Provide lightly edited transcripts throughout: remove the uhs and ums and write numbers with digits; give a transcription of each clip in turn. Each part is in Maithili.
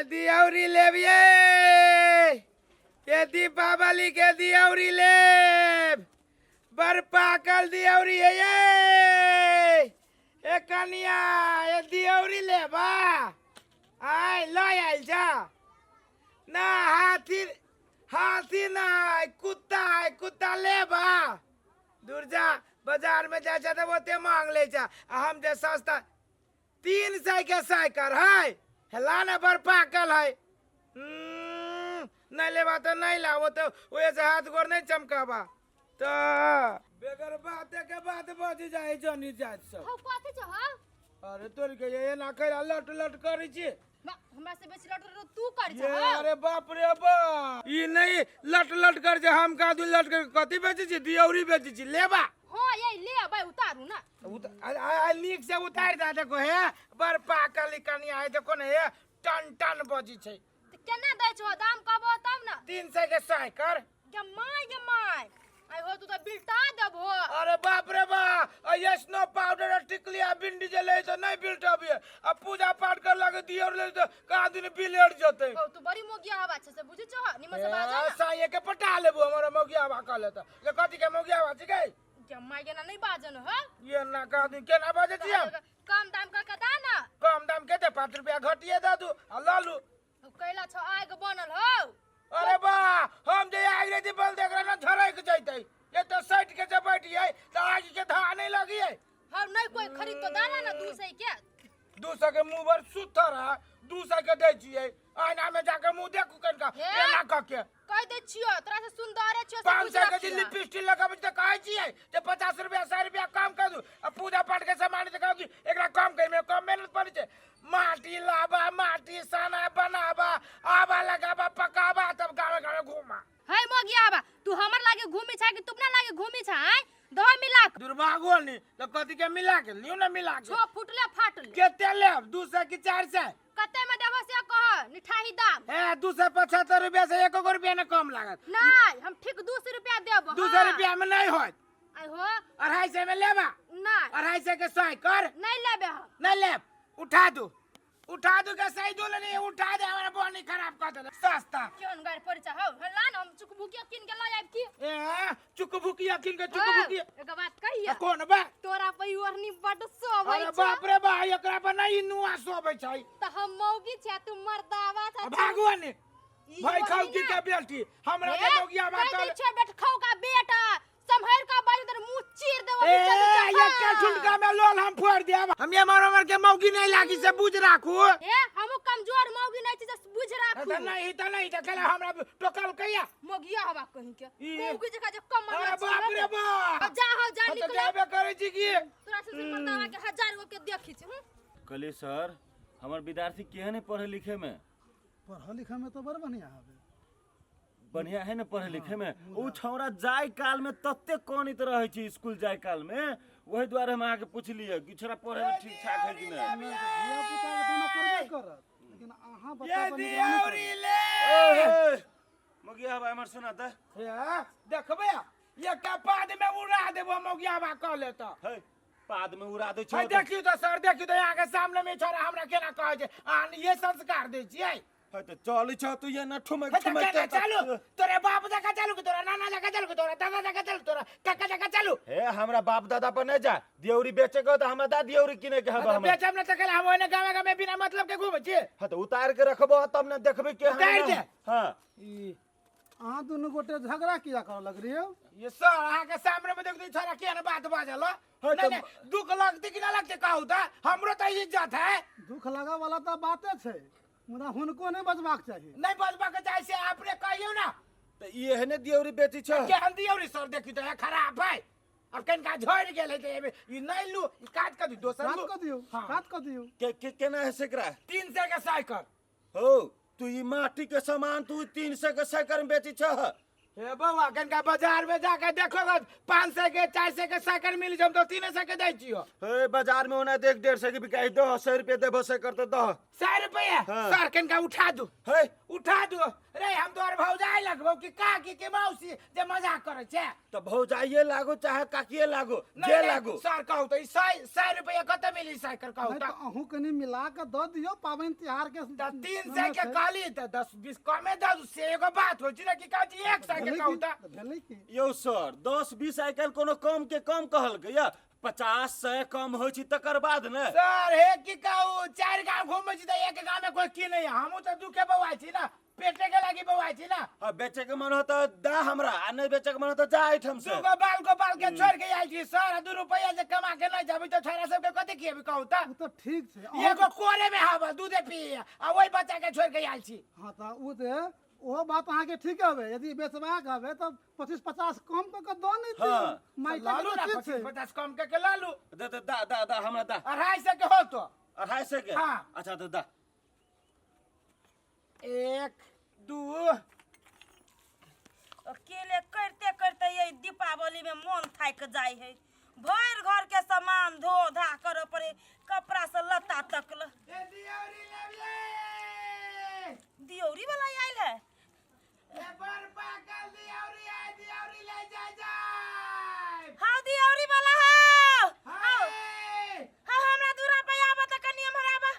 ये दियौरी लेबिये, ये दीपावली के दियौरी लेब, बड़ पाकल दियौरी है ये। ए कनिया, ये दियौरी लेबा? आय लय आयल जा ना। हाथी हाथी ना, कुत्ता है, कुत्ता लेबा? दूर जा, बाजार में जाइ छै तऽ ओते मांग लै छै आ हम जे सस्ता 300 के साइकिल है, हेला ने, बड़ पाकल है। नहीं लेबा तऽ नहीं लाबो, तऽ ओहे से हाथ गोर नहीं चमकाबा। तऽ बेगर बाते के बात बज जाइ जनी जात सब। हौ, कथी छौ हौ? अरे तोर के एना कैला लट लट करै छी? हमरा से बेसी लट लट तू कर ये छौ हौ। अरे बाप रे बाप, ई नहीं लट लट कर जे हम का दू लट कर कथी बेचै छी? दियौरी बेचै छी, लेबा? हाँ, ये ले अबै, उतारू ना। आ नीक से उतारि दे। देखो हे, बड़ पाकल ई कनिया है, देखो ने हे, टन टन बजी छै। तऽ केना दै छौ दाम, कहबो तब ने। 300 के साइकिल। गे my, गे my, आइ हो, तू तऽ बिलटा देबहो। अरे बाप रे बा, स्नो पाउडर और टिकली आ भिंडी जे ले तो नहीं बिलटबिए, आ पूजा पाठ कर लगे दियर ले तो का दिन बिलेट जते। हौ, तू बड़ी मोगिया हवा छै से बुझै छौ, निमन से बाजऽ ना। साये के पटा लेबो, हमरा मौगिया बा कहले त ये कथी के मौगिया बा छिकै? गे my, गे ना नहीं बाजन हो। ये ना का दिन केना बाजै छी हम? कम दाम कर के दा ना। कम दाम के दे, 5 रुपया घटिए दे दू आ ल लू। हौ, कैला छौ आगि बनल हौ? अरे बा, हम जे आगि रे बल देख रहे ना, झरक जैतै। ये तो सट के जे बैठिए त आगि के धाह नहीं लगिए। हम नहीं कोई खरीद तो दाना ना 200 के। 200 के मुंह पर सुथर है, 200 के दै छियै। आईना में जाके मुंह देखू कनिका। हे? एना कऽ के कह दै छियो, तोरा से सुंदरे छियो से। 500 के जे बुझ। लिपस्टिक लगाबै छी तऽ कहै छियै जे 50 रुपया 100 रुपया कम कर दू, आ पूजा पाठ के सामान तऽ कहू एकरा कम करै कम मेहनत पड़ै छै। माटी लाबा, माटी साना बनाबा, आबा लगाबा, पकाबा, तब गावे गावे घूमा। है मोगियाबा, तू हमर लागे घूमी छा कि तू अपना लागे घूमी छा? आय दो मिला के। दुर्भागो नी तऽ कथी के मिला के लियौ ने, मिला के। छो फुटले फाटले। कते लेब, 200 कि 400? कते में देबो से कह, निठाही दाम। हे, 275 रुपया से एको गो रुपया ने कम लागत। नहीं, हम ठीक 200 रुपया देबो। 200 रुपया में नहीं होत। आय हो। 250 में लेबा? नहीं। 250 के सही कर। नहीं लेबे हम। नहीं लेब, उठा दू, उठा दू के सही दू नहीं उठा दे, हमारा बॉडी खराब कर दे सस्ता। क्यों गाड़ पड़ जा हौ? हला न, हम चुकभुकिया किन के ला आब की। ए चुकभुकिया किन के चुकभुकिया? एक बात कहिया। कौन बा? तोरा पर ओढ़नी बड सोभै अरे छौ। बाप रे बा, एकरा पर नहीं नुआ सोभै छै। त हम मौगी छै, तू मर्दावा छ। भागवा ने। ई भाई खाउ ओढ़नी की ना। के बेटी हमरा ए, के मौगिया बात कह दै छै बेटखौ का बेटा, सम्हर का बाजू तर मुंह चीर देबो। ए बीचे बीचे। एक ठुनका में लोल हम फोड़ देब। हम ये मारो मार के मौगी नहीं लागी से बुझ राखू। ए, हमहू कमजोर मौगी नहीं छी से बुझ राखू। त नहीं त नहीं त खेला हमरा टोकल कहिया। मौगिया हवा कहीं के। ई। मौगी जका जे कम अरे बाप रे बाप। अब जा हो जा। हम तऽ निकलो। जाबे करै छी की। तोरा से मर्दावा के हजार गो के देखी छी हूं। कहलिए सर, हमर विद्यार्थी केहन है पढ़े लिखे में? पढ़ऽ लिखऽ में तऽ बड़ बढ़िआँ हवे। बढ़िया है ने पढ़े लिखे में? ओ छौड़ा जाय काल में तते कनित रहे छै स्कूल जाय काल में, वही दुआरे हम अहाँके पुछलियै कि छोरा पढ़े में ठीक ठाक है कि नहीं। नहि, धिया पुता के तऽ करबे करत, लेकिन अहाँ बच्चा ये पर निगरानी करू। दियौरी ले। ओहे मगिया हवा हमर सुना त। हे, देखबै एकटा पाद में उड़ा देबो मौगिया बा कहले तऽ। है पाद में उड़ा दै है छौ। देखियौ तऽ सर, देखियौ तऽ, अहाँके सामने में छोरा हमरा केना कहै छै, अहाँ ये संस्कार दै छियै? है तऽ चलै छौ तू ये ना ठुमक हे तऽ ठुमक। केना चालू? तोरे बाप जकाँ चालू कि तोरा नाना जकाँ चालू कि तोरा दादा जकाँ चालू, तोरा काका जकाँ चालू? हे, हमरा बाप दादा पर नहीं जा। दियौरी बेचे के हो तऽ हमरा दा, दियौरी किने के हबे हमरा। बेचब ने तऽ कहले हम ओहिने गामे गामे बिना मतलब के घूमै छियै। हाँ तऽ उतार के रखबो तब ने देखबे के। उतारि दे। हाँ। ई अहाँ दुनू गोटे झगड़ा किया करऽ लगलियै? ये सर, अहाँके सामने में देखते छोरा केहन बात बाजल हो। हाँ, नहीं तऽ नहीं, दुख लगते कि ना लगते कहू तऽ? हमरो तऽ इज्जत है। दुख लगऽ वाला तऽ बाते छै, मुदा हुनको नहि बजबाक चाही। नहीं बजबा के चाही से अपने कहियौ ना। तऽ ई एहने दियौरी बेची छौ? केहन दियौरी सर, देखी तऽ खराब है, अब कनिका झड़ि गेल है, तऽ एहिमे ई नहीं लू, ई काट कऽ दियौ, दोसर काट लू। कऽ दियौ। हाँ। काट कऽ दियौ। के के केना है सेकरा? 300 के साइकिल। हो, तू ई माटी के सामान तू 300 के साइकिल में बेची छह? हे बौआ, कनिका बाजार में जाके देखो, 500 के 400 के साइकिल मिल हम तो 300 के दै छियो। हे, बाजार में ओना देख 150 के बिकाई, दह 100 रुपया देबो से करते दह। 100 रुपया? हाँ। सर कनिका उठा दू। हे, उठा दू रे, हम तोहर भौजाई लगबो कि काकी के मौसी जे मजाक करै छै? त भौजाइये लागो चाहे काकिये लागो, नहीं, जे नहीं, लागो। सर कहू तऽ ई 100 रुपया कतऽ मिली साइकिल कहू? नहि तऽ तऽ अहूँ कनि मिला कऽ दऽ दियौ, पाबनि तिहार के तऽ 300 के कहली तऽ 10-20 कमे दऽ दू, से एगो बात होइ छै ने कि कहै छी 100 के भेलै कहू की? तऽ भेलै की? यौ सर, 10-20 आइ काल्हि कोनो कम के कम कहलकै या 50-100 कम होइ छै तकर बाद ने। सर हे की कहू, 4 गाँव घूमै छी तऽ एक गाँव में कोई की नहीं, हमहूँ तऽ दुखे बौआइ छी ना, पेटे के लागी बौआइ छी ना। आ बेचे के मन हो तऽ दा हमरा, आ नहीं बेचे के मन हो तऽ जा एहिठाम से। दूगो बाल गोपाल के छोड़ के आयल छी सर, आ 2 रुपया जे कमा के नहीं जाबी तऽ छोरा सबके कथी खिएबी कहू तऽ? ओ तऽ ठीक छै अहूँ- एगो कोरे में हवा दूधे पिए आ वही बच्चा के छोड़ के आयल छी। हाँ तऽ ओ तऽ ओहो बात अहाँके ठीक हवे, यदि बेचबाक हवे तऽ 25-50 कम कऽ के दऽ नहि दियौ। हाँ। माइका लालू के ना चीज 25 छै। 50 कम के लालू। दे दे, दा दा दा हमरा दा। 250 के हो तो। 250 के? हाँ। अच्छा तो दा। 1 2। अकेले करते करते ये दीपावली में मन थाकि जाय है, भरि घर के सामान धो धा करऽ पड़े, कपड़ा से लत्ता तक ल। ए दियौरी लेबियै। दियौरी वाला आयल है। ए बड़ पाकल दियौरी आय, दियौरी ले जाय जाय। हाँ दियौरी वाला हौ। हाय। हाँ, हमरा दूरा पे आबऽ तऽ कनि एम्हर आबऽ,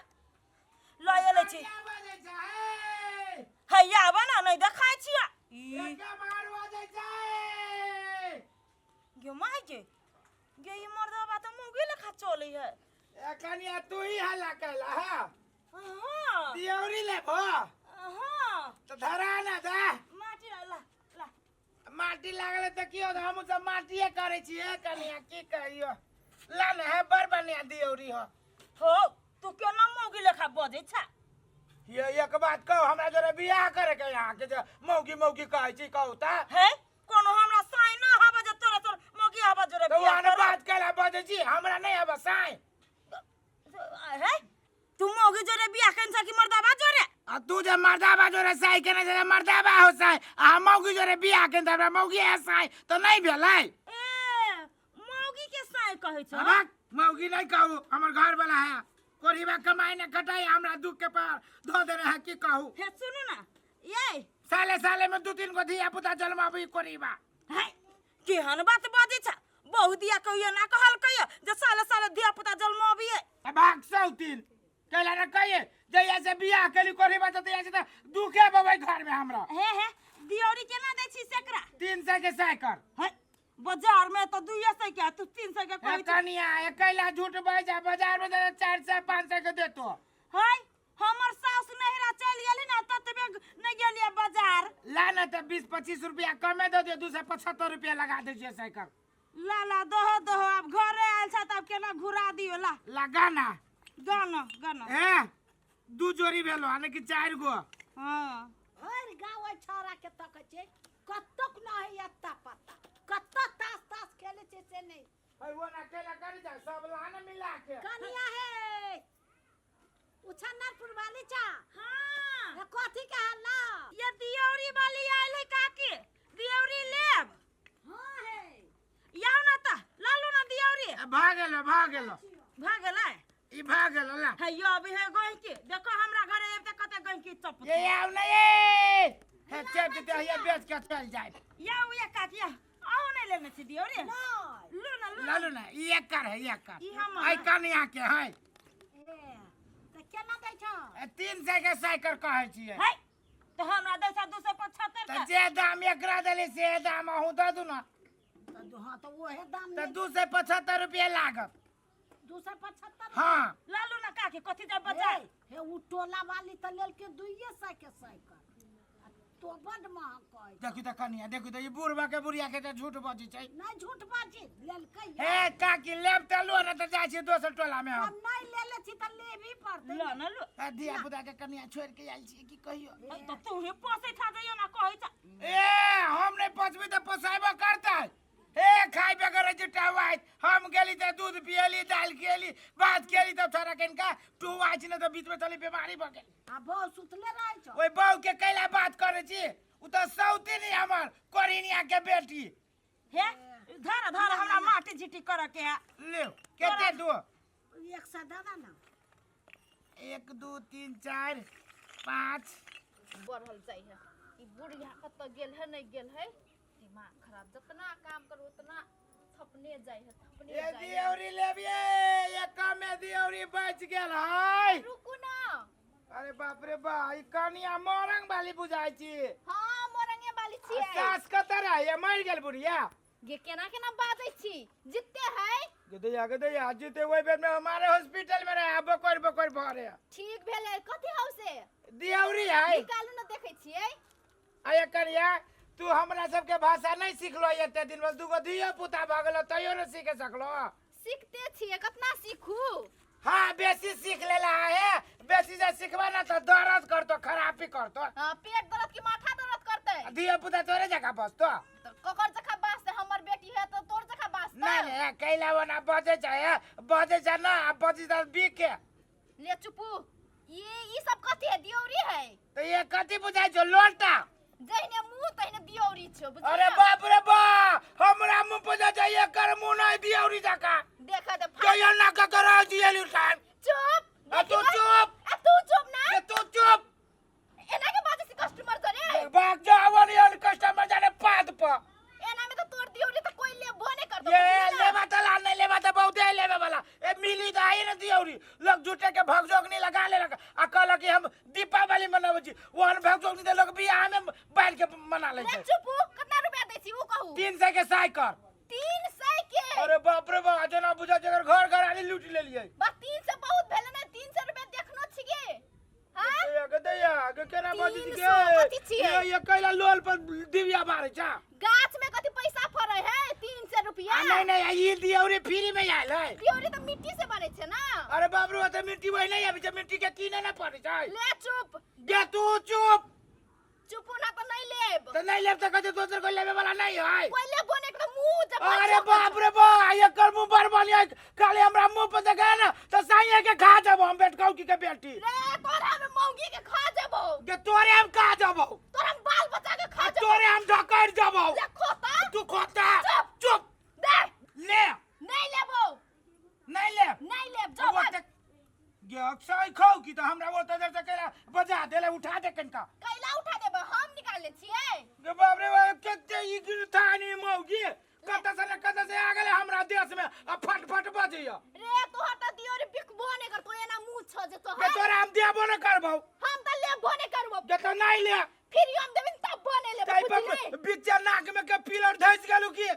लऽ एलै छी। कनिया बजै छै, हे। हैया आबऽ ने, नहि देखाइ छियै। ई एके मार बजै छै। गे माय गे, गे ई मर्दबा तऽ मौगी लेखा चलै है। ए कनिया, तू ही हल्ला कैला हा? हाँ। दियौरी लेबो? हाँ। तऽ धरा ना दा। माटी ला ला। माटी लागल तऽ की होत, हमहूँ सब माटिए करै छियै कनिया, की कहियो। ला ने है, बड़ बढ़िया दियौरी हो। हो, तू केना मौगी लेखा बजै छ? ये एक बात कहू, हमरा जरा बियाह करे के यहाँ के जे मौगी मौगी कहै छी कहू तऽ? हे, कोनो हमरा साई न हबे जे तोरा तोर मौगी हबे जोरे तऽ बियाह ओहन करब। बात कैला बजै छी, हमरा नहीं हबे साई। हे, तू मौगी जोरे बियाह केने छ कि मर्दाबा जोरे? आ तू जे मर्दाबा जोरे साई केने छै, मर्दाबा हो साई, आ हम मौगी जोरे बियाह केने तऽ हमरा मौगी है साई, तऽ नहीं भेलै? ए मौगी के साई कहै छ? अबक मौगी नहीं कहू, हमर घर वाला है, कोरीबा कमाई ने खटाई, हमरा दुख के पार धो देने है, की कहू। हे सुनू ना ये, साले साले में 2-3 गो धिया पुता जन्माबी कोरीबा। हे केहन बात बजै छ? बहु दिया कहियो ना कहलकै जे साले साले धिया पुता जन्माबियै। भाग सौतीन कैला न कहिए, जहिया से बियाह केली कोरीबा तऽ तहिया से तऽ दुखे बबै घर में हमरा। हे हे, दियौरी केना दै छी सेकरा? 300 के साइकिल। हे बाजार में तो 200 के, तू 300 के कहै छी। कनिया कैला झूठ बज जा, बाजार में तऽ 400-500 के देतो। है हमर सास नहिरा चलि गेली ना ततबे नहि गेलियै बाजार। ला ना तऽ 20-25 रुपया कमे दऽ दियौ, 275 रुपया लगा दै छियै साइकिल। ला ला दहो दहो, आब घरे आयल छ तऽ आब केना घुरा दियौ, ला। लगा ना। गाना गाना। ए 2 जोड़ी भेलो, यानी कि 4 गो। हाँ। भरि गाँव ओहि छौड़ा के तकै छै, कतौक न है अत्ता पत्ता, कतऽ तास तास खेलै छै से नहि। है वो ना केला करी जा, सब ला ना मिला के। कनिया हे, उछन्नरपुर वाली चा। हाँ। हे कथी के हल्ला? ये दियौरी वाली आयल है काकी, दियौरी लेब? हाँ हे। याउ ना तऽ लालू ना दियौरी। ए, भऽ गेलो, भऽ गेलो। भऽ गेलै? ई भऽ गेलो ला। हे यो अभी हे गहिकी, देखो हमरा घरे आबि तऽ कते गहिकी चप। ये आउ ना ये। हे चप देते ये बेच के चल जाए। याउ ये काकी, याउ। अहूँ नहि लेने छी दियौरी? नहि। लू ना, लू ना। लालू ना, ई एकर है, ई एकर। ई हमर। आई कनिया के है। ए, तऽ केना दै छौ? ए, 300 के साइकिल कहै छियै। है, तऽ हमरा दै छौ 275 तऽ के। जे दाम एकरा देली से दाम अहूँ दऽ दू ना। तऽ हाँ, तऽ ओहे दाम तऽ नहि। 275 रुपया लागत। 275? हाँ। लालू ना काकी, कथी जाय बाजार? हे, हे, उ टोला वाली तऽ लेलकै 200 के साइकिल, आ तो बड महग कहै। देखू तऽ कनिया, देखू तऽ ई बुढ़बा के बुढ़िया के तऽ झूठ बजै छै। नहि झूठ बाजी, लेलकै। हे काकी, लेब तऽ लो, ना तऽ जाइ छियै दोसर टोला में हम। हम नहि लेले छी तऽ लेबही पड़तै। ल ना लो। आ धिया पुता के कनिया छोड़ि के आयल छियै, की कहियो। तऽ तू ही पोसै छा जइयो ना कहै छा। ए हम नहि पोसबै तऽ पोसायबो करतै। हे खाइ बगैर रहै छै टहवाइत, हम गेली तऽ दूध पियली, दालि खियली, भात खियली, तब छोरा कनिका टुआइ छै ने तऽ बीचमे चली बीमारी भऽ गेल। आ बहू सुतले रहै छौ? ओहि बहू के कैला बात करै छी, उ त सौती नहीं हमर कोरिनिया के बेटी। हे धर धर हमरा माटी झिटी करे के है। ले केते दो? 100 दादा ना। 1 2 3 4 5 बढ़ल जाइ है। ई बुढ़िया कतऽ गेल है नहीं गेल है, दिमाग खराब। जितना काम करू उतना थपने जाइ है, थपने ये जाइ है। दियौरी लेबिए, ये कमे दियौरी बच गेल है। रुकू ना। अरे बाप रे बा, ई कनिया मोरंग वाली बुझाइ छी। हाँ मोरंगे वाली छियै। सास कतऽ रहै? मरि गेल बुढ़िया। गे केना केना बाजै छी, जिते है। गदैया गदैया जीते ओहि बेर में हमारे हॉस्पिटल में रहे, बकोर बकोर भरे। ठीक भेलै। कथी हौ से? दियौरी है। निकालू ना देखै छियै। अरे कनिया तू हमरा सबके भाषा नहीं सिखलो एते दिन, बस दूगो धियो पुता भऽ गेलो तैयो नहीं सीखे सकलो। सीखते छियै, कतना सीखू? हाँ बेसी सीख लेला है, बेसी जे सिखबा ना तो दर्द करतो, खराबी करतो। हाँ, पेट दर्द की माथा दर्द करते। धियो पुता तोरे जगह बसतो। तो ककर जगह बासते? हमर बेटी है तो तोर जगह बासते। नहीं नहीं कैला वना बजे चाहे बजे जा ना, आ बजे जा बीके। ले चुपू, ये सब कथी है? दियौरी है। तो ये कथी बुझाइ छौ? लोटा। जहिने मुंह तहिने दियौरी छौ, बुझलियै? अरे बाप रे बा, हमरा मुंह पर जा एकर मुंह नहीं दियौरी जका। देखा दे तो ये ना का करा दियली उठान। चुप। आ तू चुप। आ तू चुप ना। ए तू चुप। एना के बाजे से कस्टमर जरे। भाग जा आवनी कस्टमर जाने पाद पर। एना में तो तोर दियौरी तो कोई लेबो नहीं करतो। ये लेबा त ला नहीं लेबा त बहुते लेबे वाला। ए मिली त आई न दियौरी। लोग झूठे के भगजोगनी लगा ले आ कहलक कि हम दीपावली मनाबै छी, ओहन भगजोगनी त लोग बियाह में बांध के मना लै छै। चुप, कितना रुपया दै छी उ कहू? 300 के साइकिल। 300 के? अरे बाप रे बाप, जेना बुझा जेकर घर घर आली लूट लेलियै। बस 300 बहुत भेलै ने, 300 रुपया देखनो छिगे। हां गे दैया गे केना बजै छी गे? कथी छियै? ये कैला लोल पर दिव्या मारै छा। गाछ में कथी पैसा फरै है 300 रुपया? नहीं नहीं ई दियौरी फ्री में आयल है। दियौरी त मिट्टी से बनै छै ना। अरे बाप रे, त मिट्टी वही नहीं आबै छै, मिट्टी के कीने ना पड़ै छै। ले चुप। गे तू चुप। चुपू ना त नहीं लेब। त नहीं लेब त कथी दोसर कोई लेबे वाला नहीं है। कोई लेबो नहीं त मुंह जब। अरे बाप रे बा, एकर मुंह बड़ बढ़िया, काले हमरा मुंह पर देखे ना त साइये के खा जबो हम, बेटकाउ की के बेटी। रे तोरा हम मौगी के खा जबो। गे तोरे हम खा जबो। तोरा हम बाल बच्चा के खा जबो। तोरे हम ढकड़ जबो। ले खोता। तू खोता। चुप। चुप। दे। ले। नहीं लेबो। नहीं लेब। नहीं लेब जो बात। गे अक्सर खाऊ की त हमरा वो त जब कैला बजा देले, उठा दे कनका। कैला उठा देबो, हम निकाल ले छियै। गे बाप रे बाप, केते ई गिरथानी मौगी कत से न कत से आ गेले हमरा देश में आ फट फट बजैया। रे तोहर त दियोरी बिकबो नै करतो, एना मुंह छ जे तोहर। गे तोरा हम देबो न करबौ। हम त लेबो नै करबो। गे त नहीं ले। फिर हम देबिन तब नै लेबो, ताहि पर बुझली? बिच्चा नाक में के पिलर धस गेलु की?